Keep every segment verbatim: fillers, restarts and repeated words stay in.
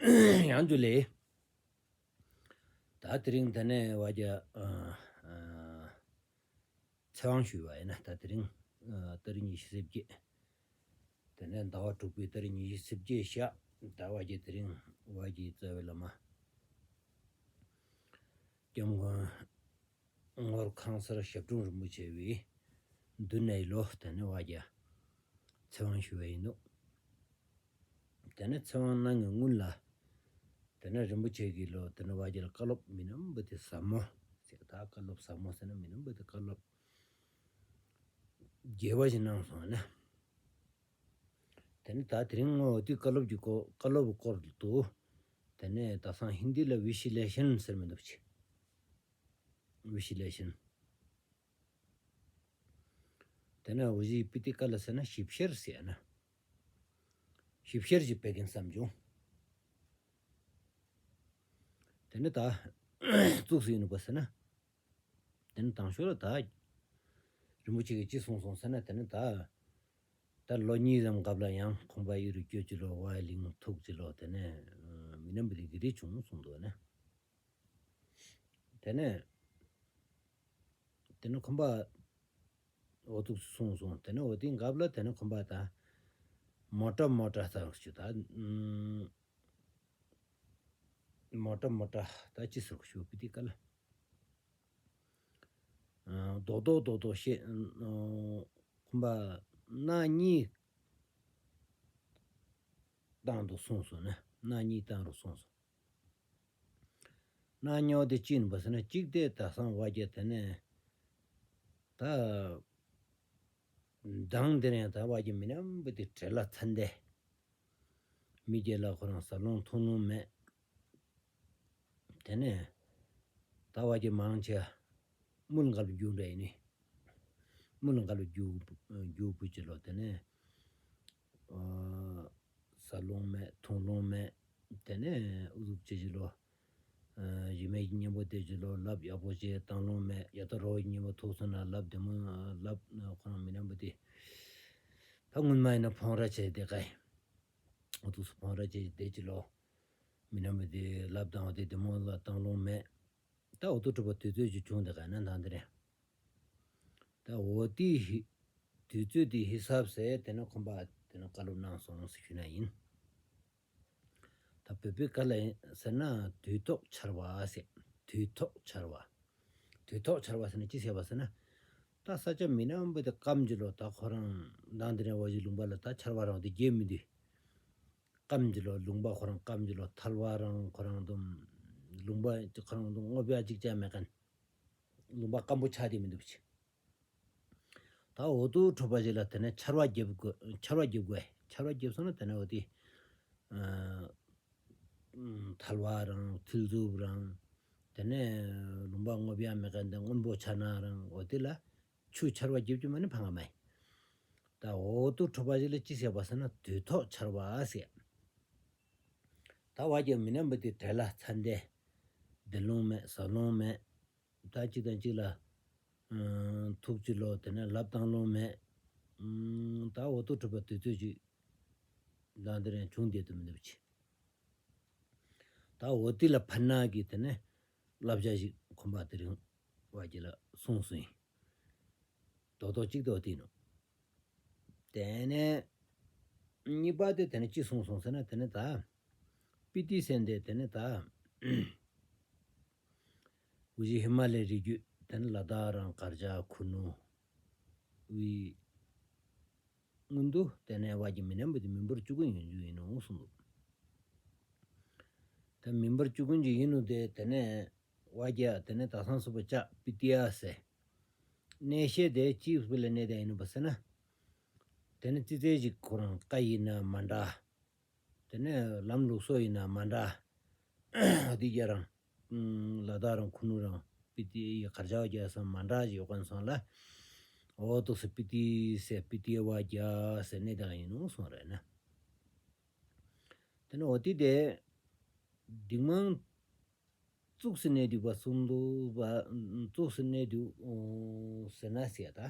ཡང་འཇུ་ལེ། ད་དེ་རིང་དེ་ནས་བ་རྒྱ་ཨ་ཨ་ཚེ་དབང་ཞུས་པ་ཡིན་ན། ད་དེ་རིང་ཨ་ཏ་རིག་ཉི་ཤུ་རྩ་བརྒྱད། དེ་ནས་ཟླ་བ་དྲུག་པའི་ཏ་རིག་ཉི་ཤུ་རྩ་བརྒྱད་ཤག་ད་བ་རྒྱ་དེ་རིང་བ་རྒྱའི་རྩ་བའི་བླ་མ་སྐྱབས་མགོན་ངོར་ཁང་གསར་ཞབས་དྲུང་རིན་པོ་ཆེ་བའི་མདུན་ནས་ལོ་དེ་ནས་བ་རྒྱ་ཚེ་དབང་ཞུ་བ་ཡིན་ནོ། དེ་ནས་ཚེ་དབང་གནང་ངེས་སྔོན་ལ། དེ་ནས་རིན་པོ་ཆེ་གིས་ལོ་དེ་ནས་བ་རྒྱ་ལ་བཀའ་སློབ་མི་ནམ་བུ་དེ་ཟབ་མོ་ཟེར། ད་བཀའ་སློབ་ཟབ་མོ་ཟེར་ན་མི་ནམ་བུ་དེ་བཀའ་སློབ་རྒྱས་པ་ཞིག་གནང་སོང་ན། དེ་ནས་ད་དེ་རིང་ངོ་དེ་བཀའ་སློབ་ཀྱི་སྐོར་བཀའ་སློབ་སྐོར་དུ། དེ་ནས་ད་སང་ཧིན་དི་ལ་བི་ཤི་ལེ་ཤན་ཟེར་མི་འདུག་ཅི། བི་ཤི་ལེ་ཤན། དེ་ནས་འུ་ཅི་སྤི་ཏི་ཀ་ལ་ཟེར་ན་ཞིབ་བཤེར་ཟེར་ན། ཞིབ་བཤེར་གྱི་བེ་གིན་བསམ་བྱུང་། དེ་ནས་ད་བཙུགས་སུ་ཡིན་པ་ཟེར་ན། དེ་ནས་དང་ཤོས་ལ་ད་རིན་པོ་ཆེ་གིས་ཅི་གསུངས་སོང་ཟེར་ན། དེ་ནས་ད་ད་ལོ་གཉིས་ཙམ་སྐབས་ལ་ཡང་ཁོང་པ་ཨི་རུ་སྐྱོད་ཀྱི་ལོ་བ་ལིང་ཐུག་ཀྱི་ལོ། དེ་ནས་མི་ནམ་བུ་དེ་གི་རེ་བྱུང་གསུངས་འདུག་ནས། དེ་ནས་དེ་ནས་ཁོང་པ་འོ་ཐུག་གསུངས་སོང་། དེ་ནས་འོ་དེའི་སྐབས་ལ་དེ་ནས་ཁོང་པ་ད་མོ་ཊ་མོ་ཊ་ད་ཞུ་ད་མོ་ཊ་མོ་ཊ་ད་ཅི་ཟེར་ཞུ་སྤི་ཏི་ཀ་ལ། རྡོག་རྡོག་རྡོག་རྡོག་བཤད། ཁོང་པ་སྣ་གཉིས་བཏང་དུ་གསུངས་སོང་ན། སྣ་གཉིས་བཏང་རུ་གསུངས་སོང་། སྣ་གཉིས་དེ་ཅི་ཡིན་པ་ཟེར་ན། གཅིག་དེ་ད་སང་བ་རྒྱ་དེ་ནས་ད་མདང་དེ་རིང་ད་བ་རྒྱ་མི་ནམ་བུ་དེ་བྲེལ་ལ་ཚན་ཏེ། མི་རྒྱལ་ལ་ཁོ་རང་ཟ་ལོང་འཐུང་ལོང་མེད། དེ་ནས་ད་བ་རྒྱ་མང་ཆེ་དམུལ་འགལ་རྒྱུ་འདྲ་ཡིན་ནི། དམུལ་འགལ་རྒྱུ་རྒྱུ་བུ་ཅི་ལོ། དེ་ནས་ཨ་ཟ་ལོང་མེད་འཐུང་ལོང་མེད། དེ་ནས་ཨུ་ཟུག་ཅི་ཅི་ལོ། ཨ་ཡི་མེད་ཀྱི་གཉེན་པོ་དེ་ཅི་ལོ། ལབ་ཡག་པོ་ཅི་བཏང་ལོང་མེད། ཡ་ད་རོ་གཉེན་པོ་ཐུག་སོང་ན་ལབ་དེ་མོ་ལབ་ཁོ་རང་མི་ནམ་བུ་དེ་ད་སྔོན་མ་ཡིན་ན་ཕོང་ར་བྱས་དེ་ཀའི། འོ་དུ་སུ་ཕོང་ར་བྱས་དེ་ཅི་ལོ། མི་ནམ་བུ་དེ་ལབ་དང་འོ་དེ་དེ་མོ་ལ་བཏང་ལོང་མེད། ད་འོ་དུ་གྲུབ་པ་དུས་ཚོད་ཀྱི་བྱུང་དེ་ག་ན་དང་དེ་རེད། ད་འོ་དེ་ཧི་དུས་ཚོད་དེ་ཧི་སབ་ཟེར་དེ་ནས་ཁོང་པ་དེ་ནས་བཀའ་སློབ་གནང་སོང་ཟེར་ཞུ་ན་ཡིན། ད་བོད་པའི་བཀའ་ལ་ཟེར་ན་དུས་ཐོག་ཆར་བ་ཟེར། དུས་ཐོག་ཆར་བ། དུས་ཐོག་ཆར་བ་ཟེར་ན་ཅི་ཟེར་བ་ཟེར་ན། ད་ས་ཆ་མི་ནམ་བུ་དེ་སྐམ་གྱི་ལོ། ད་ཁོ་རང་མདང་དེ་རིང་བ་ཞིག་ལུང་པ་ལ་ད་ཆར་བ་རང་དེ་རྒྱས་མི་འདུག་སྐམ་གྱི་ལོ། ལུང་པ་ཁོ་རང་སྐམ་གྱི་ལོ། ཐལ་བ་རང་ཁོ་རང་དུ་ལུང་པ་ཁོ་རང་དུ་སྔོ་བྱ་གཅིག་ཅང་མེད་མཁན། ལུང་པ་སྐམ་པོ་ཆགས་དེ་མི་འདུག་ཅི། ད་འོ་དུ་གྲུབ་པ་ཞིག་ལ་དེ་ནས་ཆར་བ་རྒྱབ་དགོས། ཆར་བ་རྒྱབ་དགོས། ཆར་བ་རྒྱབ་སོང་ན་དེ་ནས་འོ་དེ་ཨ་ཐལ་བ་རང་མཐིལ་མཛུབ་རང་། དེ་ནས་ལུང་པ་སྔོ་བྱ་མེད་མཁན་དེ་སྔོན་པོ་ཆགས་ན་རང་འོ་དེ་ལ་ཆུ་ཆར་བ་རྒྱབ་ཀྱི་མ་ནི་ཕང་ག་མ་ཡིན། ད་འོ་དུ་གྲུབ་པ་ཞིག་ལ་ཅི་ཟེར་བ་ཟེར་ན་དུས་ཐོག་ཆར་བ་ཟེར། ད་བ་རྒྱ་མི་ནམ་བུ་དེ་བྲེལ་ལ་ཚན་ཏེ། བདེ་ལོང་མེད། ཟ་ལོང་མེད། ད་གཅིག་དང་གཅིག་ལ་ཨ་ཐུག་ཅི་ལོ། དེ་ནས་ལབ་བཏང་ལོང་མེད། ཨ་ད་འོ་དུ་གྲུབ་པ་དུས་ཚོད་ཅིག་མདང་དེ་རིང་བྱུང་བསྡད་དུ་མི་འདུག་ཅི། ད་འོ་དེ་ལ་ཕན་ན་གི་དེ་ནས་བསླབ་བྱ་ཞིག་ཁོམ་པ་དེ་རིང་བ་རྒྱ་ལ་གསུངས་སོང་ཡིན། རྡོག་རྡོག་གཅིག་ཏུ་འོ་དེ་ཡིན་ནོ། དེ་ནས་གཉིས་པ་དེ་དེ་ནས་ཅི་གསུངས་སོང་ཟེར་ན། དེ་ནས་ད་སྤི་ཏི་ཟེར་དེ་དེ་ནས་ད་འུ་ཅི་ཧི་མ་ལའི་རི་རྒྱུད་དེ་ནས་ལ་དྭགས་རང་གར་ཇག་ཁུ་ནུ་བི་སྔོན་དུ་དེ་ནས་བ་རྒྱ་མི་ནམ་བུ་དེ་མི་འབོར་བཅུ་ཀུན་ཡོད་རྒྱུ་ཡིན་ནོ་གསུངས་འདུག་ད་མི་འབོར་བཅུ་ཀུན་གྱི་ཡིན་ནོ་དེ་དེ་ནས་བ་རྒྱ་དེ་ནས་ད་སང་སུ་པ་ཅག་པི་ཏི་ཡ་ཟེར། གནས་བཤད་དེ་ཅིའི་སུ་པ་ལ་གནས་དེ་ཡིན་ནོ་པ་ཟེར་ན། དེ་ནས་ཙི་ཙི་ཞིག་ཁོ་རང་བཀའ་ཡིན་ན་མ་འདྲ། དེ་ནས་ལམ་ལུགས་སྲོལ་ཡིན་ན་མ་འདྲ། འདི་རྒྱ་རང་ལ་དྭགས་རང་ཁུ་ནུ་རང་པི་ཏི་ཡི་གར་ཇག་རྒྱ་སང་མ་འདྲ་ཞིག་ཡོད་མཁན་སོང་ལ། འོ་དུ་སུ་པི་ཏི་ཟེར། པི་ཏི་བ་རྒྱ་ཟེར་གནས་དེ་ཡིན་ནོ་གསུངས་རེད་ན། དེ་ནས་འོ་དེ་དེ་འདིང་མང་བཙུགས་སུ་གནས་འདུག་པ་གསུངས་འདུག་པ། བཙུགས་སུ་གནས་འདུག་ཟེར་ན་ཟེར་ད།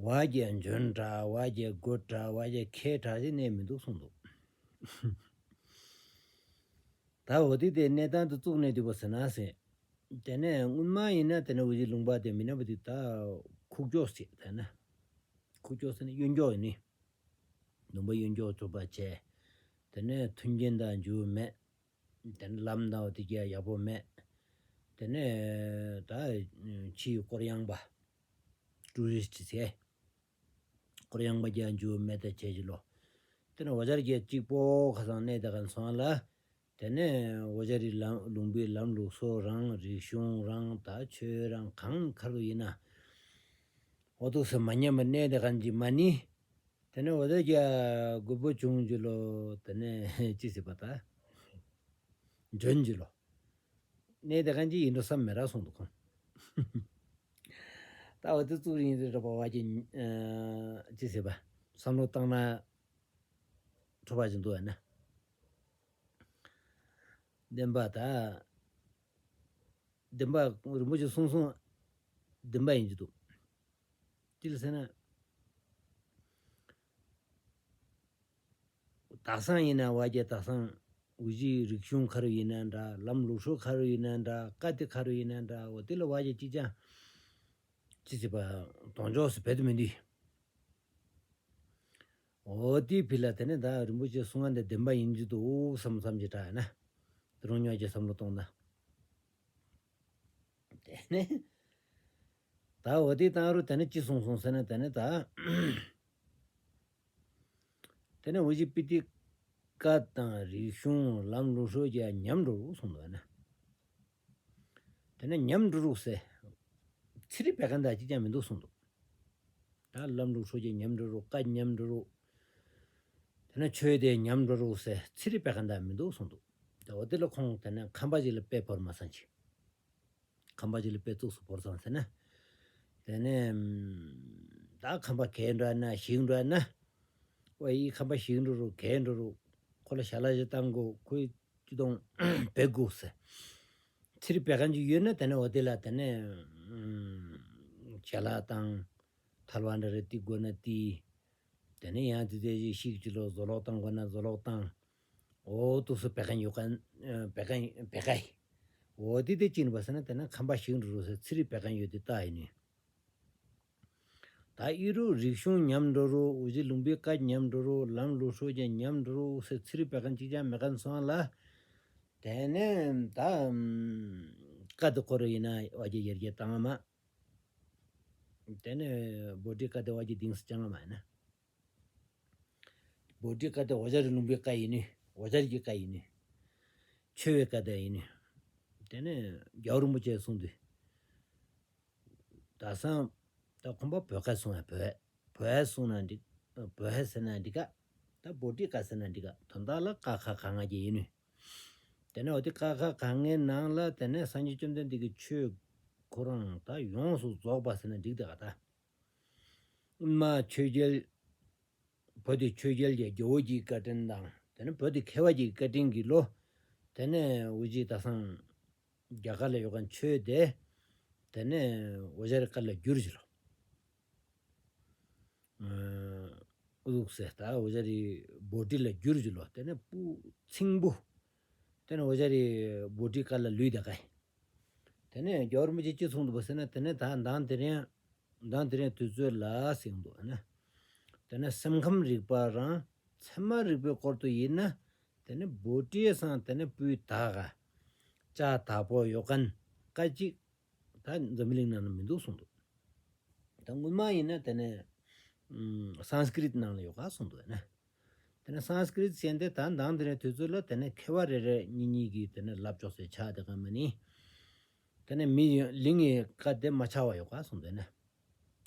བ་རྒྱ་འཇོན་དྲགས། བ་རྒྱ་རྒོད་དྲགས། བ་རྒྱ་མཁས་དྲགས་ཞིག་གནས་མི་འདུག་གསུངས་འདུག་ད་འོ་དེ་དེ་གནས་སྟངས་དེ་བཙུགས་ནས་དུས་པ་ཟེར་ན་ཟེར། དེ་ནས་སྔོན་མ་ཡིན་ན་དེ་ནས་འུ་ཅི་ལུང་པ་དེ་མི་ན་པ་དེ་ད་ཁུག་ཀྱོག་ཟེར་དེ་ན། ཁུག་ཀྱོག་ཟེར་ན་གཡོན་ཀྱོག་ཡིན་ནི། ལུང་པ་གཡོན་ཀྱོག་ཚུགས་པ་བྱས། དེ་ནས་མཐུན་རྐྱེན་དང་འཇུ་མེད། དེ་ནས་ལམ་དང་འོ་དེ་གྱ་ཡག་པོ་མེད། དེ་ནས་ད་ཕྱིའི་སྐོར་གཡང་པ། ཊུ་རི་སི་ཊི་ཟེར། སྐོར་གཡང་པ་རྒྱ་འཇུ་མེད་དེ་བྱས་ཀྱི་ལོ། དེ་ནས་འོ་ཅར་རྒྱ་གཅིག་པོ་ཁ་སང་གནས་དེ་ག་སོང་ལ། དེ་ནས་འོ་ཅར་རི་ལམ་ལུང་པའི་ལམ་ལུགས་སྲོལ་རང་རིག་གཞུང་རང་ད་ཆོས་རང་གང་ཁར་ཡིན་ན། འོ་དུ་སེ་མ་ཉམས་པ་གནས་དེ་ག་ཅི་མ་ནི། དེ་ནས་འོ་ཅར་རྒྱ་དགོས་པོ་བྱུང་ཀྱི་ལོ། དེ་ནས་ཅི་ཟེར་བ་ད། འཇོན་གྱི་ལོ། གནས་དེ་ག་ཅི་ཡིན་འགྲོ་བསམ་མེད་ར་སོང་འདུག་ཁོང་། ད་འོ་དེ་བཙུགས་རིང་དེ་ར་པ་བ་ཅི་ཅི་ཟེར་བ་བསམ་བློ་བཏང་ན་འཕྲོ་བ་ཅི་འདུག་ཨ་ན། བདེན་པ་ད། བདེན་པ་རིན་པོ་ཆེ་གསུང་གསུང་བདེན་པ་ཡིན་གྱི་འདུག་ཅི་ལ་ཟེར་ན། དག་སང་ཡིན་ན་བ་རྒྱ་དག་སང་འུ་ཅི་རིག་གཞུང་ཁ་རུ་ཡིན་ན་འདྲ། ལམ་ལུགས་སྲོལ་ཁ་རུ་ཡིན་ན་འདྲ། བཀའ་སྡེ་ཁ་རུ་ཡིན་ན་འདྲ། འོ་དེ་ལ་བ་རྒྱ་ཅི་ཅང་ཅི་ཟེར་བ་གདོང་ཕྱོགས་སུ་བེད་དུ་མི་འདུག་འོ་དེ་ཕི་ལ་དེ་ནས་ད་རིན་པོ་ཆེ་གསུང་ང་འདི་བདེན་པ་ཡིན་གྱི་འདུག་བསམ་བསམ་གྱི་དྲག་ཡ་ན། དེ་རུང་ཉོ་རྒྱུ་བསམ་བློ་གཏོང་ན། དེ་ནས་ད་འོ་དེ་བཏང་རུ་དེ་ནས་ཅི་གསུངས་སོང་ཟེར་ན། དེ་ནས་ད་དེ་ནས་འུ་ཅི་པི་ཏི་བཀའ་དང་རིག་གཞུང་ལམ་ལུགས་སྲོལ་གྱི་ཉམས་འགྲོ་རུག་གསུངས་འདུག་ན། དེ་ནས་ཉམས་འགྲོ་རུག་ཟེར། ཚིག་རིག་པའི་ག་འདྲ་ཅི་ཅང་མི་འདུག་གསུངས་འདུག་ད་ལམ་ལུགས་སྲོལ་གྱི་ཉམས་འགྲོ་རུག་བཀའ་ཉམས་འགྲོ་རུག་དེ་ནས་ཆོས་དེ་ཉམས་འགྲོ་རུག་ཟེར་ཚིག་རིག་པའི་ག་འདྲ་མི་འདུག་གསུངས་འདུག་ད་འོ་དེ་ལ་ཁོང་དེ་ནས་ཁམས་པ་ཅིག་ལ་དཔེ་བོར་མ་སང་ཅི། ཁམས་པ་ཅིག་ལ་དཔེ་བཙུགས་སུ་བོར་སང་ཟེར་ན། དེ་ནས་ད་ཁམས་པ་གས་འགྲོ་ན་ཞིག་འགྲོ་ན། ཨོ་ཡི་ཁམས་པ་ཞིག་འགྲོ་རུག་གས་འགྲོ་རུག་ཁོ་ལ་ཞལ་ལག་ཅིག་བཏང་དགོས། ཁོས་ཅི་དང་བེད་དགོས་ཟེར། ཚིག་རིག་པའི་ག་ཅི་ཡོད་ན་དེ་ནས་འོ་དེ་ལ་དེ་ནས་ཞལ་ལག་བཏང་། ཐལ་བ་འདྲ་རེ་ཏི་དགོས་ན་ཏི། དེ་ནས་ཡང་དེ་དེ་ཞིག་ཅི་ལོ་བཟོ་ལོག་བཏང་དགོས་ན་བཟོ་ལོག་བཏང་། འོ་དུ་སུ་བེད་ག་ཡོད་ག་བེད་ག་བེད་ག་འོ་དེ་དེ་ཅི་ཡིན་པ་ཟེར་ན། དེ་ནས་ཁམས་པ་ཞིག་འགྲོ་རུག་ཟེར་ཚིག་རིག་པའི་ག་ཡོད་དེ་ལྟ་ཡིན་ནི། ད་ཨི་རུ་རིག་གཞུང་ཉམས་འགྲོ་རུག་འུ་ཅི་ལུང་པའི་བཀའ་ཉམས་འགྲོ་རུག་ལམ་ལུགས་སྲོལ་ཅན་ཉམས་འགྲོ་རུག་ཟེར་ཚིག་རིག་པའི་ག་ཅི་ཅང་མེད་ག་སོང་ལ། དེ་ནས་ད་བཀའ་དེ་སྐོར་ཡིན་ན་བ་རྒྱ་ཡར་རྒྱས་བཏང་མ། དེ་ནས་བྷོ་ཊི་བཀའ་དེ་བ་རྒྱ་དིང་སི་ཅང་མ་ཡིན་ན། བྷོ་ཊི་བཀའ་དེ་འོ་ཅར་རི་ལུང་པའི་བཀའ་ཡིན་ནི། འོ་ཅར་གྱི་བཀའ་ཡིན་ནི། ཆོས་པའི་བཀའ་དེ་ཡིན་ནི། དེ་ནས་རྒྱལ་བ་རིན་པོ་ཆེ་གསུངས་དུས། ད་སང་ད་ཁོང་པ་བོད་བཀའ་གསུང་ཡ་བོད། བོད་གསུང་ན་འགྲིག་བོད་ཟེར་ན་འགྲིག་ག་ད་བྷོ་ཊི་བཀའ་ཟེར་ན་འགྲིག་ག་དོན་དག་ལ་ཀ་ཁ་ག་ང་གི་ཡིན་ནི། དེ་ནས་འོ་དེ་ཀ་ཁ་ག་ངའི་ནང་ལ་དེ་ནས་སངས་རྒྱས་བཅོམ་ལྡན་འདས་ཀྱི་ཆོས་ཁོ་རང་ད་ཡོངས་སུ་རྫོགས་པ་ཟེར་ན་འགྲིག་དེ་ག་ད། སྔོན་མ་ཆོས་རྒྱལ། བོད་དེ་ཆོས་རྒྱལ་གྱི་རྒྱལ་པོ་གྱི་བཀའ་དྲིན་དང་དེ་ནས་བོད་དེ་མཁས་པ་གྱི་བཀའ་དྲིན་གྱི་ལོ། དེ་ནས་འུ་ཅི་ད་སང་རྒྱ་གར་ལ་ཡོད་མཁན་ཆོས་དེ། དེ་ནས་འོ་ཅར་བཀའ་ལ་བསྒྱུར་གྱི་ལོ། ཨུ་ཟེར་ད་འོ་ཅར་རི་བྷོ་ཊི་ལ་བསྒྱུར་གྱི་ལོ། དེ་ནས་པུ་ཚིང་པུ། དེ་ནས་འོ་ཅར་རི་བྷོ་ཊི་བཀའ་ལ་ལུས་ད་ག་ཡི། དེ་ནས་རྒྱལ་བ་རིན་པོ་ཆེ་ཅི་གསུངས་འདུག་པ་ཟེར་ན། དེ་ནས་ད་མདང་དེ་རིང་མདང་དེ་རིང་དུས་ཚོད་ལ་ཟེར་འདུག་ན། དེ་ནས་སེམས་ཁམས་རིག་པ་རང་ཚད་མ་རིག་པའི་སྐོར་དུ་ཡིན་ན། དེ་ནས་བྷོ་ཊི་སང་དེ་ནས་པུའི་ད་ག་ལྕགས་དག་པོ་ཡོད་མཁན་བཀའ་གཅིག་ད་འཛམ་བུ་གླིང་ནང་ན་མི་འདུག་གསུངས་འདུག་ད་སྔོན་མ་ཡིན་ན་དེ་ནས་ཨུམ་སཾ་སྐྲྀཏ་ནང་ལ་ཡོད་ག་གསུངས་འདུག་ན། དེ་ནས་སཾ་སྐྲྀཏ་ཟེར་དེ་ད་མདང་དེ་རིང་དུས་ཚོད་ལ་དེ་ནས་མཁས་པ་རེ་རེ་གཉིས་གཉིས་ཀྱིས་དེ་ནས་ལབ་ཆོག་སའི་ཆ་དེ་ག་མ་ནི། དེ་ནས་མི་ཡོད་གླིང་གི་བཀའ་དེ་མ་ཆགས་པ་ཡོད་ག་གསུངས་འདུག་ན།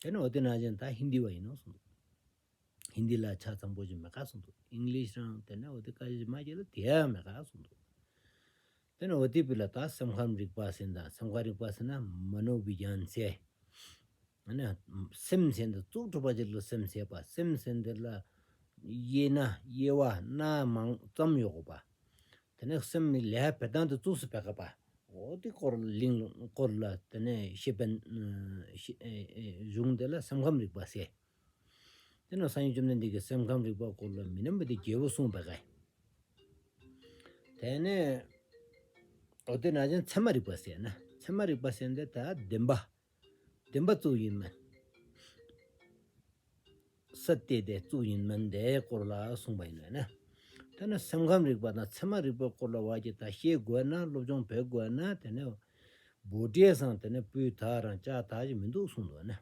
དེ་ནས་འོ་དེ་ནང་བཞིན་ད་ཧིན་དི་བ་ཡིན་ནོ་གསུངས་འདུག་ཧིན་དི་ལ་ཆ་ཚང་པོ་ཞིག་མེད་ག་གསུངས་འདུག་ཨིང་ལིཤ་རང་དེ་ནས་འོ་དེ་བཀའ་ཞིག་མ་བྱས་ལ་དེ་ཡང་མེད་ག་གསུངས་འདུག་དེ་ནས་འོ་དེ་བི་ལ་ད་སེམས་ཁམས་རིག་པ་ཟེར་ད། སེམས་ཁམས་རིག་པ་ཟེར་ན་མ་ནོ་བི་གྱན་ཟེར། ཨ་ནི་སེམས་ཟེར་འདི་གཙུག་གྲུབ་པ་ཅིག་ལ་སེམས་ཟེར་བ། སེམས་ཟེར་འདི་ལ་དབྱེ་ན་དབྱེ་བ་སྣ་མང་ཙམ་ཡོད་གོ་པ། དེ་ནས་སེམས་ནི་ལས་བེད་སྟངས་དེ་གཙུག་སུ་བེད་ག་པ། འོ་དེ་སྐོར་གླིང་སྐོར་ལ་དེ་ནས་ཤེས་པན་གཞུང་དེ་ལ་སེམས་ཁམས་རིག་པ་ཟེར། དེ་ནས་སངས་རྒྱས་བཅོམ་ལྡན་འདས་ཀྱིས་སེམས་ཁམས་རིག་པ་སྐོར་ལ་མི་རྣམས་པ་དེ་རྒྱལ་པོ་གསུངས་པ་ག་དེ་ནས་ འོ་དེ་ནང་བཞིན་ཚད་མ་རིག་པ་ཟེར་ན། ཚད་མ་རིག་པ་ཟེར་ན་དེ་ད་བདེན་པ། བདེན་པ་གཙུག་ཡིན་མིན། ས་སྟེ་དེ་གཙུག་ཡིན་མིན་དེའི་སྐོར་ལ་གསུངས་པ་ཡིན་ནོ་ན། ད་ནི་སེམས་ཁམས་རིག་པ་དང་ཚད་མ་རིག་པའི་སྐོར་ལ་བ་གི་ད་ཤེས་དགོས་ན། སློབ་སྦྱོང་བྱེད་དགོས་ན། དེ་ནི་བོ་ཏྲེ་སང་དེ་ནི་སྤུས་དག་རང་ལྕགས་དག་ཅིག་མི་འདུག་གསུངས་འདུག་ན།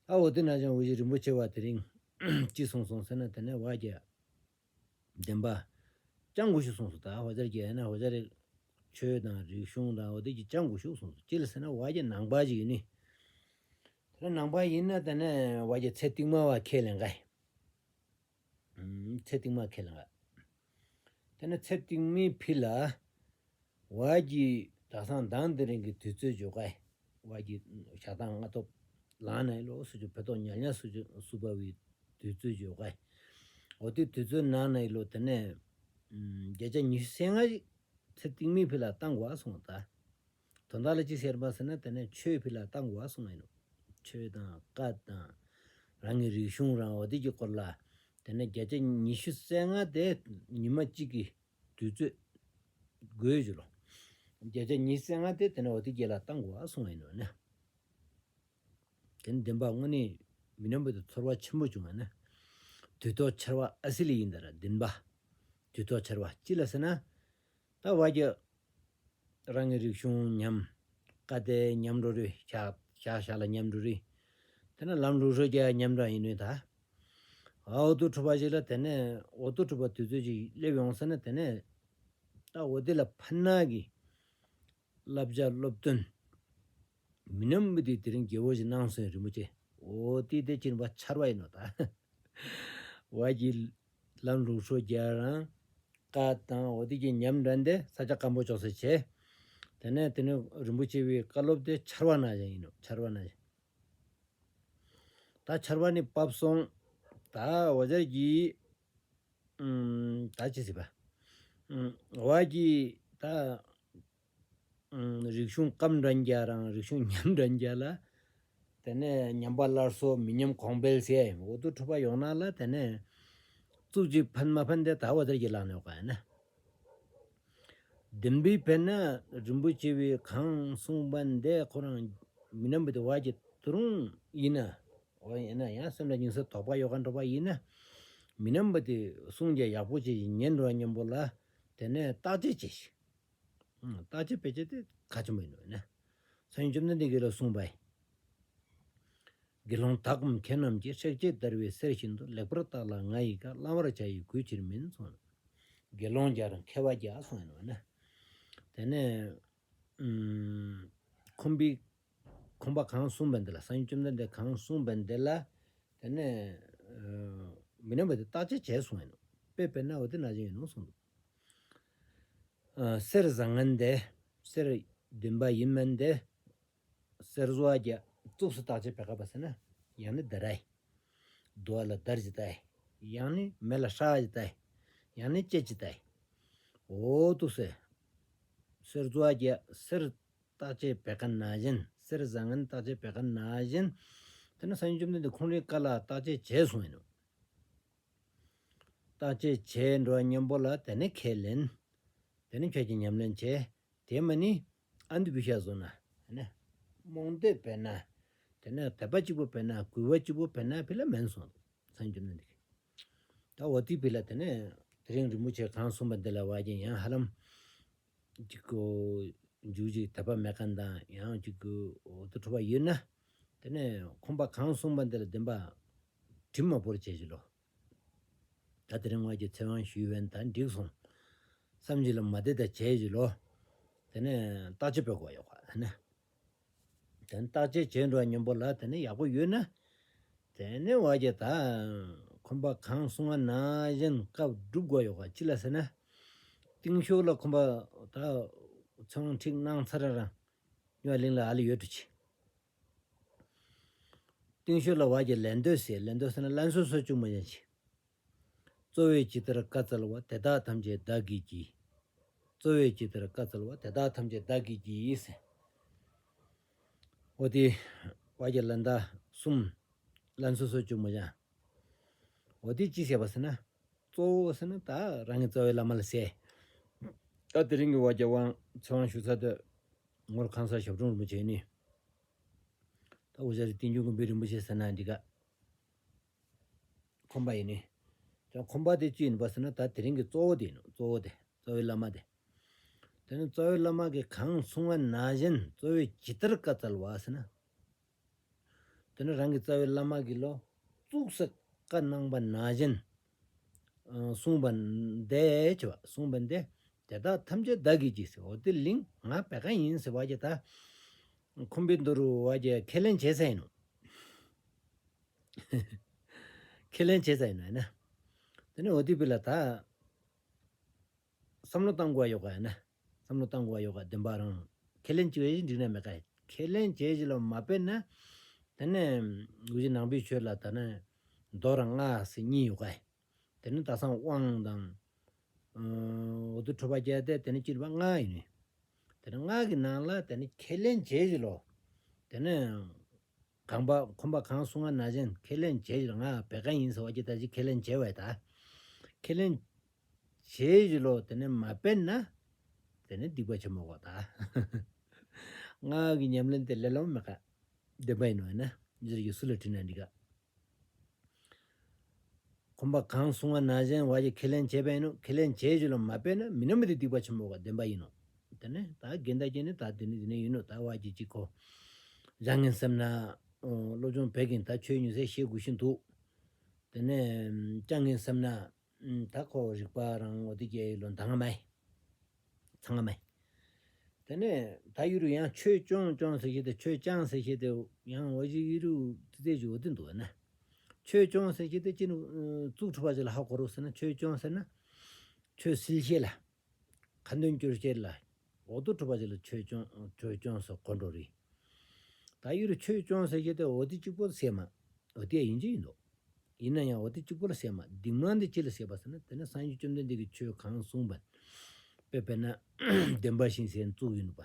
ཨ་འོ་དེ་ནང་བཞིན་འུ་ཅག་རིན་པོ་ཆེ་བ་དེ་རིང་ཅི་གསུངས་སོང་ཟེར་ན། དེ་ནི་བ་གི་བདེན་པ་ཅང་གོ་ཤུ་གསུངས་སོང་། ད་ཧོ་ཇར་གྱི་ཡ་ན་ཧོ་ཇར་རེ་ཆོས་དང་རིག་གཞུང་དང་འོ་དེ་གི་ཅང་གོ་ཤུ་གསུངས་སོང་། ཅི་ལ་ཟེར་ན་བ་གི་ནང་པ་ཅིག་ཡིན་ནི། དེ་ནང་པ་ཡིན་ན་དེ་ནི་བ་གི་ཚེ་རྟིང་མ་བ་ཁས་ལེན་ག་ཡིན། ཚེ་རྟིང་མ་ཁས་ལེན་ག། དེ་ནི་ཚེ་རྟིང་མའི་ཕི་ལ་བ་གི་ད་སང་དང་དེ་རིང་གི་དུས་ཚོད་འཇོག་ག་ཡིན། བ་གི་ཞག་དང་སྔ་ཐོབ་ལངས་ནས་ལོ་སུ་ཅུ་བེ་ཏོག་ཉལ་ཉལ་སུ་ཅུ་སུ་བ་བའི་དུས་ཚོད་འཇོག་ག་ཡིན། འོ་དེ་དུས་ཚོད་ནང་ནས་ལོ་དེ་ནས་བརྒྱ་ཆ་ཉི་ཤུ་རྩ་ལྔ་ཞིག་ཚེ་རྟིང་མའི་ཕི་ལ་བཏང་དགོས་གསུངས། ད་དོན་དག་ལ་ཅི་ཟེར་བ་ཟེར་ན། དེ་ནས་ཆོས་ཕི་ལ་བཏང་དགོས་གསུངས་ཡིན་ནོ། ཆོས་དང་བཀའ་དང་རང་གི་རིག་གཞུང་རང་འོ་དེ་གི་སྐོར་ལ་དེ་ནས་བརྒྱ་ཆ་ཉི་ཤུ་རྩ་ལྔ་དེ་ཉི་མ་གཅིག་གི་དུས་ཚོད་དགོས་ཞུ་ལོ། བརྒྱ་ཆ་ཉི་ཤུ་རྩ་ལྔ་དེ་དེ་ནས་འོ་དེ་གི་ལ་བཏང་དགོས་གསུངས་ཡིན་ནོ་ན། དེ་ནི་བདེན་པ་དངོས་གནས་མི་ཉམས་པ་དེ་ཚོར་བ་ཆེན་པོ་བྱུང་བ་ན། དུས་ཐོག་འཆར་བ་ཨ་སི་ལི་ཡིན་ད་ར་བདེན་པ། དུས་ཐོག་འཆར་བ་ཅི་ལ་ཟེར་ན། ད་བ་གི་རང་གི་རིག་གཞུང་ཉམས། བཀའ་དེ་ཉམས་འགྲོ་རེད། ཤག་ཤག་ཤག་ལ་ཉམས་འགྲོ་རེད། དེ་ནས་ལམ་ལུགས་སྲོལ་རྒྱ་ཉམས་འགྲོ་ཡིན་ནོ་ད། འོ་དེ་འཕྲོ་བ་ཞིག་ལ་དེ་ནས་འོ་དེ་འཕྲོ་བ་དུས་ཚོད་ཅིག་སླེབས་ཡོང་ཟེར་ན། དེ་ནས་ད་འོ་དེ་ལ་ཕན་ན་གི་བསླབ་བྱ་སློབ་སྟོན་མི་ཉམས་པ་དེ་དེ་རིང་རྒྱལ་པོ་ཞིག་གནང་སོང་རིན་པོ་ཆེ། འོ་དེ་དེ་ཕྱིན་པ་འཆར་བ་ཡིན་ནོ་ད། བ་གི་ལམ་ལུགས་སྲོལ་རྒྱ་རང་བཀའ་དང་འོ་དེ་གི་ཉམས་འགྲན་དེ་ས་ཆ་སྐམ་པོ་ཅོག་ས་བྱས། དེ་ནས་དེ་ནས་རིན་པོ་ཆེ་བའི་བཀའ་སློབ་དེ་འཆར་བ་ནང་བཞིན་ཡིན་ནོ། འཆར་བ་ནང་བཞིན། ད་འཆར་བ་ནི་བབས་སོང་། ད་འོ་ཇར་གྱི་ཨུམ་ད་ཅི་ཟེར་བ། ཨུམ་བ་གི་ད་ཨུམ་རིག་གཞུང་སྐམ་འགྲན་རྒྱ་རང་རིག་གཞུང་ཉམས་འགྲན་རྒྱ་ལ། དེ་ནས་ཉམས་པ་སླར་གསོ་མི་ཉམས་གོང་འཕེལ་ཟེར་འོ་དེ་འཕྲོ་བ་ཡོང་ན་ལ། དེ་ནས་ཙུག་ཅིག་ཕན་མ་ཕན་དེ་ད་འོ་ཇར་གྱི་ལག་ནས་ཡོད་ག་ཡིན་ན། བདེན་པའི་ཕན་ན་རིན་པོ་ཆེ་བའི་གང་གསུངས་པ་འདི་ཁོ་རང་མི་ཉམས་པ་དེ་བ་གི་དུ་རུང་ཡིན་ན། འོ་ཡིན་ན་ཡང་སེམས་ལ་ཉིན་སེ་དོགས་པ་ཡོད་ག་འགྲོ་བ་ཡིན་ན། མི་ཉམས་པ་དེ་གསུང་རྒྱ་ཡག་པོ་ཅིག་ཉན་འགྲོ་བ་མཉམ་པོ་ལ། དེ་ནས་བརྟག་དཔྱད་བྱེད་ཤིག། ཨང་། བརྟག་དཔྱད་བྱེད་དེ་གལ་ཆེན་པོ་ཡིན་ནོ་ན། སངས་རྒྱས་བཅོམ་ལྡན་འདས་ཀྱིས་ལ་གསུངས་པ་ཡིན། དགེ་སློང་དག་གམ་མཁས་རྣམས་ཀྱིས། །སྲེག་བཅད་བརྡར་བའི་གསེར་བཞིན་དུ། །ལེགས་པར་བརྟགས་ལ་ང་ཡི་བཀའ། །བླང་བར་བྱ་ཡི་གུས་ཕྱིར་མིན། །གསུངས། དགེ་སློང་རྒྱ་རང་མཁས་པ་རྒྱ་གསུངས་ཡིན་ནོ་ན། དེ་ནས་ཨུམ་ཁོང་པའི་ཁོང་པ་གང་གསུངས་པ་འདི་ལ། སངས་རྒྱས་བཅོམ་ལྡན་འདས་གང་གསུངས་པ་འདི་ལ། དེ་ནས་ཨ་མི་ཉམས་པ་དེ་བརྟག་དཔྱད་བྱས་གསུངས་ཡིན་ནོ། དཔེ་དཔེར་ན་འོ་དེ་ནང་བཞིན་ཡིན་ནོ་གསུངས་འདུག། ཨ་གསེར་བཟང་ངན་དེ་གསེར་བདེན་པ་ཡིན་མིན་དེ་གསེར་བཟོ་བ་གྱིས་བཙུགས་སུ་བརྟག་དཔྱད་བྱེད་ག་པ་ཟེར་ན། ཡང་ནི་བརྡར་ར་ཡི། རྡོ་ལ་བརྡར་ཅིག་བལྟ་ཡི། ཡང་ནི་མེ་ལ་སྲེག་ཅིག་བལྟ་ཡི། ཡང་ནི་བཅད་ཅིག་བལྟ་ཡི། འོ་དེ་ཟེར། གསེར་བཟོ་བ་གྱིས་གསེར་བརྟག་དཔྱད་བྱེད་ག་ནང་བཞིན། གསེར་བཟང་ངན་བརྟག་དཔྱད་བྱེད་ག་ནང་བཞིན། དེ་ནས་སངས་རྒྱས་བཅོམ་ལྡན་འདས་ཁོང་རའི་བཀའ་ལ་བརྟག་དཔྱད་བྱས་གསུངས་ཡིན་ནོ། བརྟག་དཔྱད་བྱས་འགྲོ་བ་མཉམ་པོ་ལ་དེ་ནས་ཁས་ལེན། དེ་ནས་ཁྱོད་ཀྱིས་ཉམས་ལེན་བྱས། དེ་མ་ནི་ཨ་འདུ་བི་ཤ་བཟོ་ན། དེ་ནས་རྨོངས་དད་བྱེད་ན། དེ་ནས་དད་པ་གཅིག་པོ་བྱེད་ན། གུས་པ་གཅིག་པོ་བྱེད་ན་ཕི་ལ་མིན་གསུངས་འདུག། སངས་རྒྱས་བཅོམ་ལྡན་འདས་ཀྱིས། ད་འོ་དེ་ཕི་ལ་དེ་ནས་དེ་རིང་རིན་པོ་ཆེ་གང་གསུངས་པ་འདི་ལ་བ་གི་ཡང་ཧ་ལམ་ཅིག་གོ་མཇུག་ཅིག་དད་པ་མེད་མཁན་དང་ཡང་ཅིག་གོ་འོ་དེ་འཕྲོ་བ་ཡོད་ན། དེ་ནས་ཁོང་པ་གང་གསུངས་པ་འདི་ལ་བདེན་པ་དྲི་མ་བོར་བྱས་ཞུ་ལོ། ད་དེ་རིང་བ་གི་ཚེ་དབང་ཞུས་པ་ཡིན། ད་འགྲིག་སོང་། བསམ་གྱིས་ལ་མ་བདེ་ད་བྱས་ཞུ་ལོ། དེ་ནས་བརྟག་དཔྱད་བྱེད་དགོས་ཡོད་ག་ནས། དེ་ནས་བརྟག་དཔྱད་བྱས་འགྲོ་བ་མཉམ་པོ་ལ་དེ་ནས་ཡག་པོ་ཡོད་ན། དེ་ནས་བ་གི་ད་ཁོང་པ་གང་གསུངས་པ་ནང་བཞིན་སྐབས་སྒྲུབ་དགོས་ཡོད་ག། ཅི་ལ་ཟེར་ན། རྟིང་ཤོག་ལ་ཁོང་པ་ད་ཚོང་ཁྲིག་གནང་ཚར་རང་ཡོད་གླིང་ལ་ཨ་ལི་ཡོད་དུ་ཆི། རྟིང་ཤོག་ལ་བ་གི་ལན་འདེབས་ཟེར། ལན་འདེབས་ཟེར་ན་ལན་སོ་སོ་བཅུག་མ་ཡང་ཆི། གཙོ་བོས་ཇི་ལྟར་བཀའ་སྩལ་བ། །དེ་དག་ཐམས་ཅད་བདག་གིས་བགྱི། གཙོ་བོས་ཇི་ལྟར་བཀའ་སྩལ་བ། །དེ་དག་ཐམས་ཅད་བདག་གིས་བགྱི། ཟེར། འོ་དེ་བ་གི་ལན་ད་གསུམ། ལན་སོ་སོ་བཅུག་མ་ཡང་། འོ་དེ་ཅི་ཟེར་བ་ཟེར་ན། གཙོ་བོ་ཟེར་ན་ད་རང་གི་རྩ་བའི་བླ་མ་ལ་ཟེར། ད་དེ་རིང་གི་བ་རྒྱ་དབང་ཚེ་དབང་ཞུ་ས་དེ་ངོར་ཁང་གསར་ཞབས་དྲུང་རིན་པོ་ཆེ་ནི། ད་འུ་ཅག་རི་བསྟན་འགྱུར་མགོན་པོའི་རིན་པོ་ཆེ་ཟེར་ན་འདི་ག་ཁོམ་པ་ཡིན་ནི། ད་ཁོམ་པ་དེ་ཅི་ཡིན་པ་ཟེར་ན། ད་དེ་རིང་གི་གཙོ་བོ་དེ་ཡིན་ནོ། གཙོ་བོ་དེ་རྩ་བའི་བླ་མ་དེ། དེ་ནི་རྩ་བའི་བླ་མ་གིས་གང་གསུང་བ་ནང་བཞིན་གཙོ་བོས་ཇི་ལྟར་བཀའ་སྩལ་བ་ཟེར་ན། དེ་ནི་རང་གི་རྩ་བའི་བླ་མ་གིས་ལོ་བཙུགས་སུ་བཀའ་གནང་བ་ནང་བཞིན་ཨ་གསུངས་པ་འདི་བྱས་པ། གསུངས་པ་འདི་དེ་དག་ཐམས་ཅད་བདག་གིས་བགྱིས་ཟེར། འོ་དེ་ལིང་ང་བད་ཀན་ཡིན་ཟེར་བ་ཅིག་ད་ཁོམ་པའི་མདོ་རུ་བ་ཅིག་ཁས་ལེན་བྱས་ས་ཡིན་ནོ། ཁས་ལེན་བྱས་ས་ཡིན་ནོ་ཡིན་ན། དེ་ནི་འོ་དེ་བི་ལ་ད་བསམ་བློ་བཏང་དགོས་ཡོད་ག་ཡིན་ན། བསམ་བློ་བཏང་དགོས་ཡོད་ག་བདེན་པ་རང་ཁས་ལེན་བྱས་ཞིག་འགྲིག་ན་མེད་ག་ཁས་ལེན་བྱས་ཞིག་ལ་མ་དཔེར་ན། དེ་ནས་འུ་ཅག་ནང་པའི་ཆོས་ལ་ད་ནི་མདོ་རང་སྔགས་ཟེར་གཉིས་ཡོད་ག་དེ་ནི་ད་སང་དབང་དང་། ཨ་འོ་དེ་འཁྲུལ་པ་བརྒྱད་དེ་དེ་ནི་སྤྱིར་བ་སྔགས་ཡིན་ནི། དེ་ནི་སྔགས་ཀྱི་ནང་ལ་དེ་ནི་ཁས་ལེན་བྱས་ཞིག་ལོ། དེ་ནི་གང་པ་ཁོམ་པ་གང་གསུང་བ་ནང་བཞིན་ཁས་ལེན་བྱས་ཞིག་ལ་ང་བད་ཀན་ཡིན་ཟེར་བ་ཅིག་ད་ཅིག་ཁས་ལེན་བྱས་བས་ད། ཁས་ལེན་བྱས་ཞིག་ལོ་དེ་ནི་མ་དཔེར་ན། དེ་ནི་སྡིག་པ་ཆེན་མོ་གོ་ད། སྔགས་ཀྱི་ཉམས་ལེན་དེ་ལས་སླ་མོ་མེད་ག་བདེན་པ་ཡིན་ནོ་ཡིན་ན་འདིར་ཡོད་སུ་ལ་དྲིས་ན་འགྲིག་ག་ཁོམ་པ་གང་གསུང་བ་ནང་བཞིན་བ་ཅིག་ཁས་ལེན་བྱས་པ་ཡིན་ནོ། ཁས་ལེན་བྱས་ཞིག་ལ་མ་དཔེར་ན་མི་ནམ་མི་དེ་སྡིག་པ་ཆེན་མོ་ག་བདེན་པ་ཡིན་ནོ། དེ་ནི་ད་རྒན་ད་རྒན་ནི་ད་དེ་ནི་དེ་ནི་ཡིན་ནོ། ད་བ་ཅིག་ཅིག་གོ་སྦྱང་ངན་བསམ་ན། ཨོ་སློབ་སྦྱོང་བད་ཀན་ད་ཆོས་ཉུང་ཟད་ཤེས་དགོས་ཤིན་འདུག་དེ་ནས་སྦྱང་ངན་བསམ་ན། ཨུམ་ད་ཁོ་རིག་པ་རང་འོ་དེ་རྒྱལ་ལོ་འདང་ང་མ་ཡིན། ཚང་མ་ཡིན། དེ་ནས་ད་ཡུ་རུ་ཡང་ཆོས་སྐྱོང་སྐྱོང་ཟེར་ཞིག་དེ་ཆོས་སྐྱང་ཟེར་ཞིག་དེ་ཡང་འོ་ཞིག་ཡུ་རུ་དེ་དེ་ཞིག་འོ་དེ་འདུག་ན། ཆོས་སྐྱོང་ཟེར་ཞིག་དེ་ཅི་ནུ་ཨུམ་གཙུག་གྲུབ་པ་ཞིག་ལ་ཧ་གོ་རུ་ཟེར་ན། ཆོས་སྐྱོང་ཟེར་ན་ཆོས་སིལ་ཤེས་ལ། ཁ་འདོན་སྐྱོར་བྱེད་ལ། འོ་དོ་གྲུབ་པ་ཅིག་ལ་ཆོས་སྐྱོང་ཆོས་སྐྱོང་སོགས་གོ་འགྲོ་རེད། ད་ཡུལ་ཆོས་སྐྱོང་ཟེར་གྱི་དེ་འོ་དེ་གཅིག་པོ་ཟེར་མ། འོ་དེ་ཡིན་གྱི་ཡིན་འདུག་ཡིན་ན་ཡང་འོ་དེ་གཅིག་པོ་ལ་ཟེར་མ། སྡིག་མ་འདི་ཅི་ལ་ཟེར་བ་ཟེར་ན། དེ་ནི་སངས་རྒྱས་བཅོམ་ལྡན་འདས་ཀྱིས་ཆོས་གང་གསུངས་པ། དཔེ་དཔེར་ན་བདེན་པ་བཞི་ཟེར་བཙུགས་ཡིན་པ།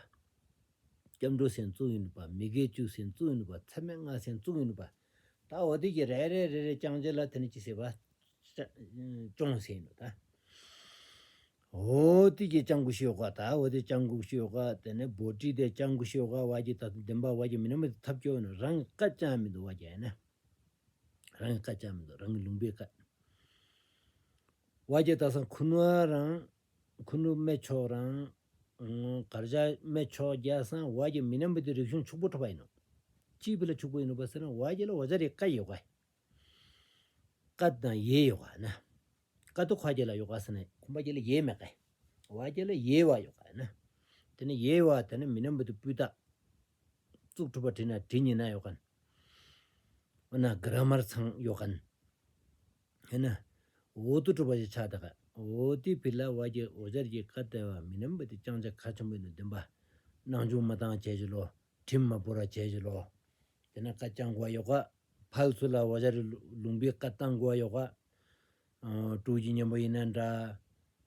སྐྱབས་འགྲོ་ཟེར་བཙུགས་ཡིན་པ། མི་དགེ་བཅུ་ཟེར་བཙུགས་ཡིན་པ། མཚམས་མེད་ལྔ་ཟེར་བཙུགས་ཡིན་པ། ད་འོ་དེ་གི་རེ་རེ་རེ་རེ་བསྐྱང་བྱེད་ལ་དེ་ནི་ཅི་ཟེར་བ། སྐྱོང་ཟེར་ཡིན་ནོ་ད། འོ་དེ་གི་སྐྱང་དགོས་ཤེས་ཡོད་ག་ད་འོ་དེ་སྐྱང་དགོས་ཤེས་ཡོད་ག་དེ་ནས་བྷོ་ཊི་དེ་སྐྱང་དགོས་ཤེས་ཡོད་ག་བ་ཅིག་ད་བདེན་པ་བ་ཅིག་མི་ནམ་མི་ཐབས་སྐྱོ་ནོ། རང་གི་བཀའ་བཅག་མི་འདུག་བ་ཅིག་ཡིན་ན། རང་གི་བཀའ་བཅག་མི་འདུག་རང་གི་ལུང་པའི་བཀའ། བ་ཅིག་ད་སང་ཁུ་ནུ་རང་ཁུ་ནུ་སྨད་ཕྱོགས་རང་གར་ཞ་སྨད་ཕྱོགས་རྒྱ་སང་བ་ཅིག་མི་ནམ་མི་དེ་རིག་གཞུང་ཕྱུག་པོ་གྲུབ་པ་ཡིན་ནོ། ཅི་བི་ལ་ཕྱུག་པོ་ཡིན་ནོ་བ་ཟེར་ན། བ་ཅིག་ལ་འོ་ཅག་རི་བཀའ་ཡོད་ག་བཀའ་དང་ཡེ་ཡོད་ག་ན། བཀའ་དུ་ཁ་རྒྱ་ལ་ཡོད་ག་ཟེར་ན་ཁོམ་པ་རྒྱ་ལ་ཡེ་མེད་ག་བ་རྒྱ་ལ་ཡེ་བ་ཡོད་ག་ན། དེ་ནི་ཡེ་བ་དེ་ནི་མི་ནམ་བུ་དུ་སྤུས་དག་གཙུག་གྲུབ་པ་བྲིས་ན་བྲིས་ཉིན་ན་ཡོད་ག་ན། འོ་ན་གྷ་ར་མར་ཚང་ཡོད་ག་ན། ཧེ་ན། འོ་དུ་གྲུབ་པ་ཞིག་ཆགས་ད་ག་འོ་དེ་བི་ལ་བ་རྒྱ་འོ་ཅག་རི་བཀའ་དེ་བ་མི་ནམ་བུ་དུ་ཅང་ཅ་ཁ་ཆེན་པོ་ཡིན་ནོ་བདེན་པ། སྣང་ཆུང་མ་བཏང་བྱས་ཞིག་ལོ། དྲིན་མ་བོར་བ་བྱས་ཞིག་ལོ། དེ་ན་བཀའ་བཅང་དགོས་ཡོད་ག་ཕལ་ཚུལ་ལ་འོ་ཅག་རི་ལུང་པའི་བཀའ་བཏང་དགོས་ཡོད་ག་ཨ་དྲུག་གི་མཉམ་པོ་ཡིན་ན་འདྲ།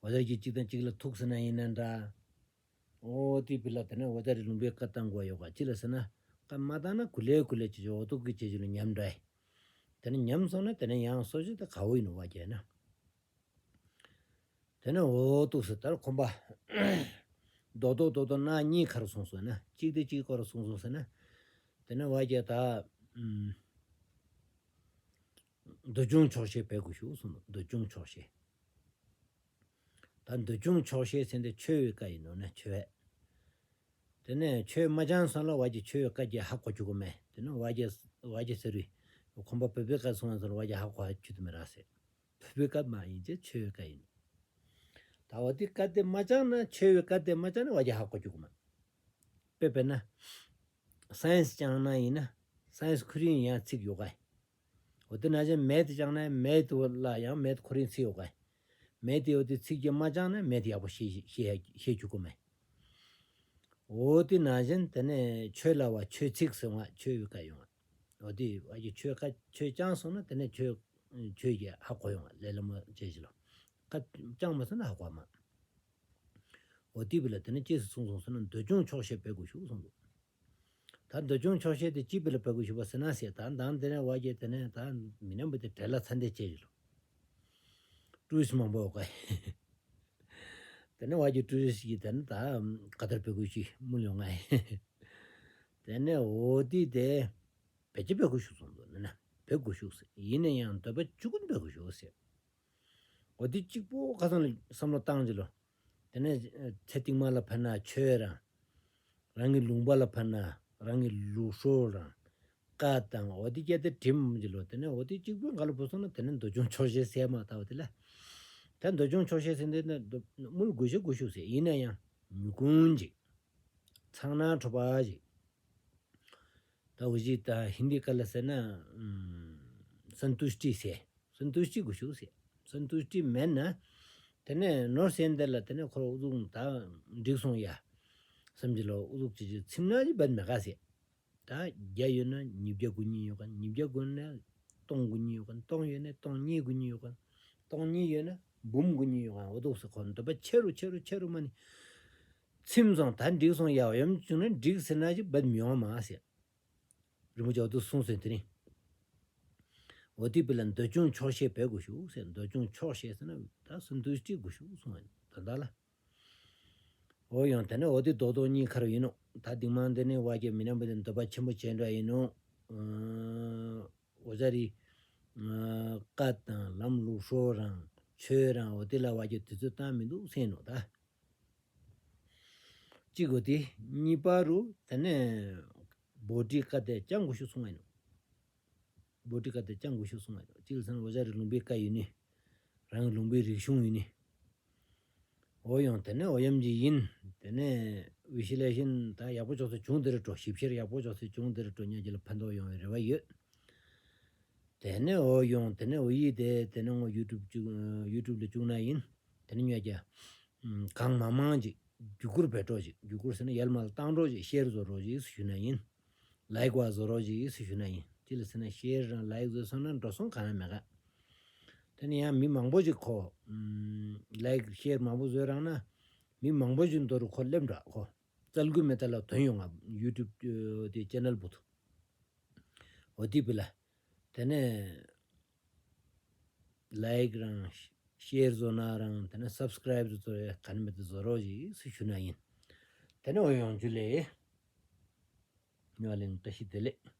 འོ་ཅག་གི་གཅིག་དང་གཅིག་ལ་ཐུག་ཟེར་ན་ཡིན་ན་འདྲ། འོ་དེ་བི་ལ་དེ་ནས་འོ་ཅག་རི་ལུང་པའི་བཀའ་བཏང་དགོས་ཡོད་ག་ཅི་ལ་ཟེར་ན། བཀའ་མ་བཏང་ན་གུ་ལེ་གུ་ལེ་ཅི་ཅི་འོ་ཐུག་གི་བྱས་ཞིག་ལོ་ཉམས་འདྲ། དེ་ནས་ཉམས་སོང་ན་དེ་ནས་ཡང་སོ་ཞིག་དེ་ག་བོ་ཡིན་ནོ་བ་རྒྱ་ན། དེ་ནས་འོ་ཐུག་ཟེར་ལྟར་ཁོམ་པ། རྡོག་རྡོག་རྡོག་རྡོག་ན་གཉིས་ཁར་སོང་སོང་ན། གཅིག་དེ་གཅིག་སྐོར་སོང་སོང་ཟེར་ན། དེ་ནས་བ་རྒྱ་ད། ཨུམ། འདོད་ཆུང་ཆོག་ཤེས་འབད་དགོས་ཤོག་གསུངས་འདུག་འདོད་ཆུང་ཆོག་ཤེས། ད་འདོད་ཆུང་ཆོག་ཤེས་ཟེར་འདི་ཆོས་པའི་བཀའ་ཡིན་ནོ་ན་ཆོས་པས། དེ་ནས་ཆོས་མ་སྦྱངས་སོང་ལ་བ་རྒྱ་ཆོས་པའི་བཀའ་རྒྱ་ཧ་གོ་རྒྱུ་གོ་མེད། དེ་ནས་བ་རྒྱ་བ་རྒྱ་ཟེར་བའི་ཁོམ་པ་བོད་པའི་བཀའ་གསུང་བ་ཟེར་བ་རྒྱ་ཧ་གོ་ཧ་རྒྱུ་དུ་མི་རག་ཟེར། བོད་པའི་བཀའ་མ་ཡིན་ཅེ་ཆོས་པའི་བཀའ་ཡིན། ད་བ་དེ་བཀའ་དེ་མ་སྦྱངས་ན་ཆོས་པའི་བཀའ་དེ་མ་སྦྱངས་ན་བ་རྒྱ་ཧ་གོ་རྒྱུ་གོ་མེད། དཔེ་དཔེར་ན། སའེན་སི་སྦྱངས་ན་ཡིན་ན། སའེན་སི་ཁོ་རང་ཡང་ཚིག་ཡོད་ག་འོ་དེ་ནང་བཞིན་མེ་ཐི་སྦྱངས་ན་མེ་ཐི་ལ་ཡང་མེ་ཐི་ཁོ་རང་ཚིག་ཡོད་ག་མེ་ཐི་འོ་དེ་ཚིག་གི་མ་སྦྱངས་ན་མེ་ཐི་ཡག་པོ་ཤེས་ཤེས་ཤེས་རྒྱུ་གོ་མེད། འོ་དེ་ནང་བཞིན་དེ་ནས་ཆོས་ལ་བ་ཆོས་ཚིག་ཟེར་བ་ཆོས་པའི་བཀའ་ཡོང་བ། འོ་དེ་བ་གི་ཆོས་བཀའ་ཆོས་སྦྱངས་སོང་ན་དེ་ནས་ཆོས་ཆོས་ཀྱི་ཧ་གོ་ཡོང་བ་ལས་སླ་མོ་བྱས་ཞིག་ལོ། བཀའ་སྦྱངས་མ་སོང་ན་ཧ་གོ་མ། འོ་དེ་བི་ལ་དེ་ནས་ཅི་ཟེར་གསུངས་སོང་ཟེར་ན་འདོད་ཆུང་ཆོག་ཤེས་འབད་དགོས་ཤོག་གསུངས་འདུག་ད་འདོད་ཆུང་ཆོག་ཤེས་དེ་ཅི་བི་ལ་འབད་དགོས་ཤོག་པ་ཟེར་ན་ཟེར། ད་མདང་དེ་ནས་བ་རྒྱ་དེ་ནས་ད་མི་ནམ་བུ་དེ་བྲེལ་ལ་ཚ་འདེད་བྱས་ཡོད་ལོ། ཀྲུའུ་སི་མང་པོ་ཡོད་ག་དེ་ནས་བ་གི་ཀྲུའུ་རེ་ཞིག་གིས་དེ་ནས་ད་ག་དར་བེ་གུ་ཞིག་མུལ་ཡོང་ང་། དེ་ནས་འོ་དེ་དེ་བེ་ཅི་བེ་གུ་ཤུགས་སོང་འདུག་ན་ན་བེ་གུ་ཤུགས་ཟེར། ཡིན་ན་ཡང་འདོད་པ་ཆུ་ཀུན་བེ་གུ་ཤུགས་ཟེར། འོ་དེ་གཅིག་པོ་ཁ་སང་ལ་བསམ་བློ་བཏང་ཅི་ལོ། དེ་ནས་ཚེ་རྟིང་མ་ལ་ཕན་ན་ཆོས་རང་། རང་གི་ལུང་པ་ལ་ཕན་ན། རང་གི་ལུགས་སྲོལ་རང་། བཀའ་དང་འོ་དེ་སྐད་དེ་དྲིམ་གྱི་ལོ། དེ་ནས་འོ་དེ་གཅིག་པུའི་འགའ་ལ་བུ་སོང་ན་དེ་ནས་འདོད་ཆུང་ཆོག་ཤེས་ཟེར་མ་ཐག་པ་དེ་ལ། ད་འདོད་ཆུང་ཆོག་ཤེས་ཟེར་འདི་ནི་མུལ་དགོས་ཤེས་དགོས་ཤུགས་ཟེར། ཡིན་ན་ཡང་མྱུ་གུན་ཅིག་ཚང་ན་ཁྲོ་བ་ཅིག་ད་འོ་ཞིག་ད་ཧིན་དི་སྐད་ལ་ཟེར་ན་སན་ཏུ་ཤྟི་ཟེར། སན་ཏུ་ཤྟི་དགོས་ཤུགས་ཟེར། སན་ཏུ་ཤྟི་མེད་ན་དེ་ནས་ནོར་སེན་དེ་ལ་དེ་ནས་ཁོ་ར་ཨུ་ཚུགས་ད་འགྲིག་སོང་ཡ་བསམ་གྱི་ལོ། ཨུ་ཚུགས་ཅི་ཅི་ཚིམ་ན་ཅི་བད་མེད་ག་ཟེར། ད་བརྒྱ་ཡོད་ན་ཉིས་བརྒྱ་དགུ་གཉིས་ཡོད་ག་ཉིས་བརྒྱ་དགུ་ན་སྟོང་དགུ་གཉིས་ཡོད་ག་སྟོང་ཡོད་ན་སྟོང་གཉིས་དགུ་གཉིས་ཡོད་ག་སྟོང་གཉིས་ཡོད་ན་འབུམ་དགུ་གཉིས་ཡོད་ག་འོ་དུག་སེ་ཁོ་འདོད་པ་ཆེ་རུ་ཆེ་རུ་ཆེ་རུ་མ་ནི་ཚིམ་སོང་། ད་འགྲིག་སོང་ཡ་འོ་ཡམ་བྱུང་ན་འགྲིག་ཟེར་ན་ཅི་བད་མི་ཡོང་མ་ཟེར། རིན་པོ་ཆེ་འོ་དུ་གསུངས་ཟེར་དེ་རིང་། འོ་དེ་བི་ལ་འདོད་ཆུང་ཆོག་ཤེས་བེ་དགོས་ཤུགས་ཟེར། འདོད་ཆུང་ཆོག་ཤེས་ཟེར་ན་ད་སན་ཏུ་ཤྟི་དགོས་ཤུགས་གསུངས་ད་ད་ལ། འོ་ཡང་དེ་ནས་འོ་དེ་རྡོག་རྡོག་གཉིས་ཁར་ཡིན་ནོ། ད་དིང་མང་དེ་ནས་བ་གྱི་མི་རྣམས་པ་དེ་འདོད་པ་ཆེན་པོ་བྱས་འདྲ་ཡིན་ནོ། འོ་ཟ་རི་བཀའ་དང་ལམ་ལུགས་སྲོལ་རང་ཆོས་རང་འོ་དེ་ལ་བ་གྱི་དུས་ཚོད་བཏང་མི་འདུག་ཟེར་ནོ་ད། གཅིག་འོ་དེ་གཉིས་པ་རུ་དེ་ནས་བོ་ཏི་ཀ་དེ་ཅང་དགོས་ཤུགས་གསུང་བ་ཡིན་ནོ། བོ་ཏི་ཀ་དེ་ཅང་དགོས་ཤུགས་གསུང་བ་ཡིན་ནོ། གཅིག་ལ་ཟེར་ན་འོ་ཟ་རི་ལུང་པའི་བཀའ་ཡིན་ནི། རང་གི་ལུང་པའི་རིག་གཞུང་ཡིན་ནི། འོ་ཡང་དེ་ནས་འོ་ཡམ་གྱི་ཡིན། དེ་ནས་བི་ཤི་ལེ་ཤན་ད་ཡག་པོ་ཅོག་ཚོ་བྱུང་དེ་རེད་འགྲོ། ཞིབ་བཤེར་ཡག་པོ་ཅོག་ཚོ་བྱུང་དེ་རེད་འགྲོ། ཉ་གི་ལ་ཕན་ཐོགས་ཡོང་བའི་རེ་བ་ཡོད། དེ་ནས་འོ་ཡོང་དེ་ནས་འོ་ཡི་དེ་དེ་ནས་ངོ་ཡུ་ཊུབ་བཅུག་ཡུ་ཊུབ་ལ་བཅུག་ན་ཡིན། དེ་ནས་ཉ་གི་གང་མང་མང་ཅིག་བརྒྱུད་སྐུར་བེད་འགྲོ་ཅིག་བརྒྱུད་སྐུར་ཟེར་ན་ཡལ་མ་ལ་བཏང་འགྲོ་ཅིག་ཤེར་བཟོ་རོགས་ཅིག་ཞུ་ན་ཡིན། ལའིཀ་བ་བཟོ་རོགས་ཅིག་ཞུ་ན་ཡིན། ཅི་ལ་ཟེར་ན་ཤེར་རང་ལའིཀ་བཟོས་སོང་ན་འགྲོ་སོང་གང་ཡང་མེད་ག་དེ་ནས་ཡང་མི་མང་པོ་ཅིག་ཁོ་ལའིཀ་ཤེར་མང་པོ་བཟོས་རང་ན་མི་མང་པོ་ཅིག་མདོ་རུ་ཁོ་སླེབས་འགྲོ། ཁོ་རྩལ་དགུ་མེ་ཏ་ལ་དོན་ཡོང་ང་ཡུ་ཊུབ་དེ་ཅེ་ནལ་བུ་ཐུ་འོ་དེ་བི་ལ། དེ་ནས་ལའིཀ་རང་ཤེར་བཟོ་ན་རང་དེ་ནས་སབ་སི་ཀ་རའིབ་བཟོ་རེ་ག་ནས་མེད་དུ་བཟོ་རོགས་ཅིག་སུ་ཞུ་ན་ཡིན། དེ་ནས་འོ་ཡོང་རྒྱུ་ལས་ཉོ་ལེང་བཀྲ་ཤིས་བདེ་ལེགས།